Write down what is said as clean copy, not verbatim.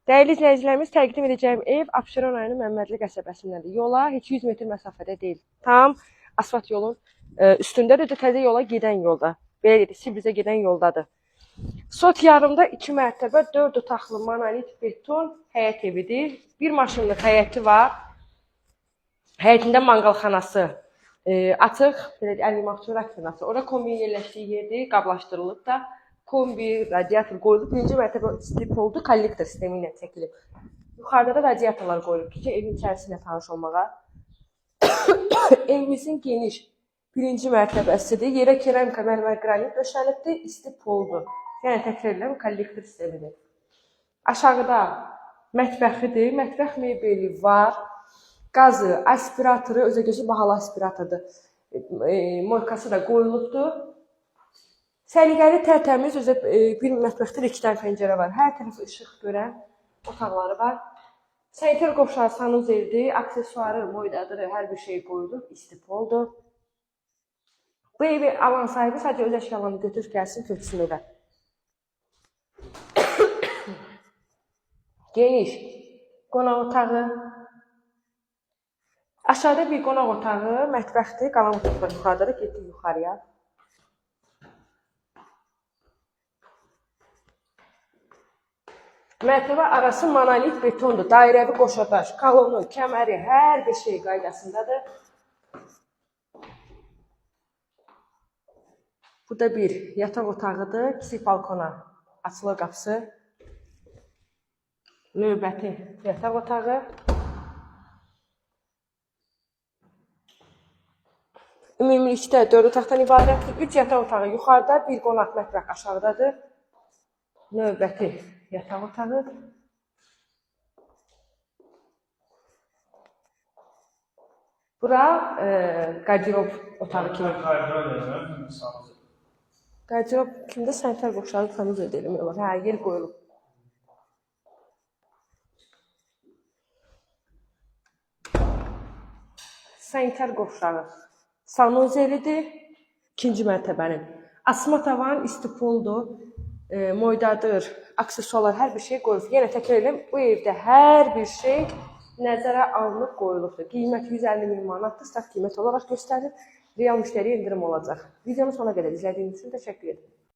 Dəyərli izləyicilərimiz, təqdim edəcəyim ev Abşeron rayonu Məmmədli qəsəbəsindədir. Yola heç 100 metr məsafədə deyil. Tam asfalt yolun üstündədir də, təzə yola gedən yolda. Belə deyək, Sibrizə gedən yoldadır. Sot yarımda 2 mərtəbə, 4 otaqlı monolit beton həyət evidir. Bir maşınlıq həyəti var. Həyətində manqalxanası açıq, belə deyək, əl yumaq üçün rakvinası. Ora kombinin yerləşdiyi yerdir, qablaşdırılıb da. Kombi, radiator qoyulub. Birinci mərtəbə strip oldu, kollektor sistemi ilə çəkilib. Yuxarıda da radiatorlar qoyulub ki, evin içərisi ilə tanış olmağa. Evimizin geniş birinci mərtəbəsidir. Yerə keramika, mərmər, qranit döşənibdir, isti poldur. Yəni təkrar edirəm, kollektor sistemidir. Aşağıda mətbəxidir. Mətbəx mebeli var. Qazı, aspiratoru, özə gözü bahalı aspiratordur. Moykası da qoyulubdur. Səliqəli, tərtəmiz, özə bir mətbəxdə də 2 dənə pəncərə var. Hər tərəfi işıq görən otaqları var. Sanitar qovşağı sanuzeldir, aksesuarı, moydadır, hər bir şey qoyulub, isti poldur. Bu evi alan sahibi sadəcə öz əşyalarını götürüb gəlsin, köçsün evə. Geniş qonaq otağı. Aşağıda bir qonaq otağı, mətbəxdir, qalan otaqlar yuxarıdadır, getdik yuxarıya. Mərtəbə arası monolit betondur, dairəvi qoşadaş, kolonu, kəməri, hər bir şey qaydasındadır. Bu da bir yataq otağıdır, kiçik balkona açılır qapısı. Növbəti yataq otağı. Ümumilikdə 4 otaqdan ibarətdir. 3 yataq otağı yuxarıda, bir qonaq mətbəx aşağıdadır. Növbəti yataq otağı. Bura qarderob otağı kimi. Qarderob kimdə sanitar qovşağı sanuzel demək olar. Hə, yer qoyulub. Sanitar qovşağı sanuzelidir. İkinci mərtəbənin. Asma tavan istipoldur, moydadır, aksesuarlar, hər bir şey qoyulub. Yenə təkrar edirəm, bu evdə hər bir şey nəzərə alınıb qoyulubdur. Qiyməti 150 min manatdır, start qiymət olaraq göstərilir. Real müştəriyə endirim olacaq. Videonu sona qədər izlədiyiniz üçün təşəkkür edirəm.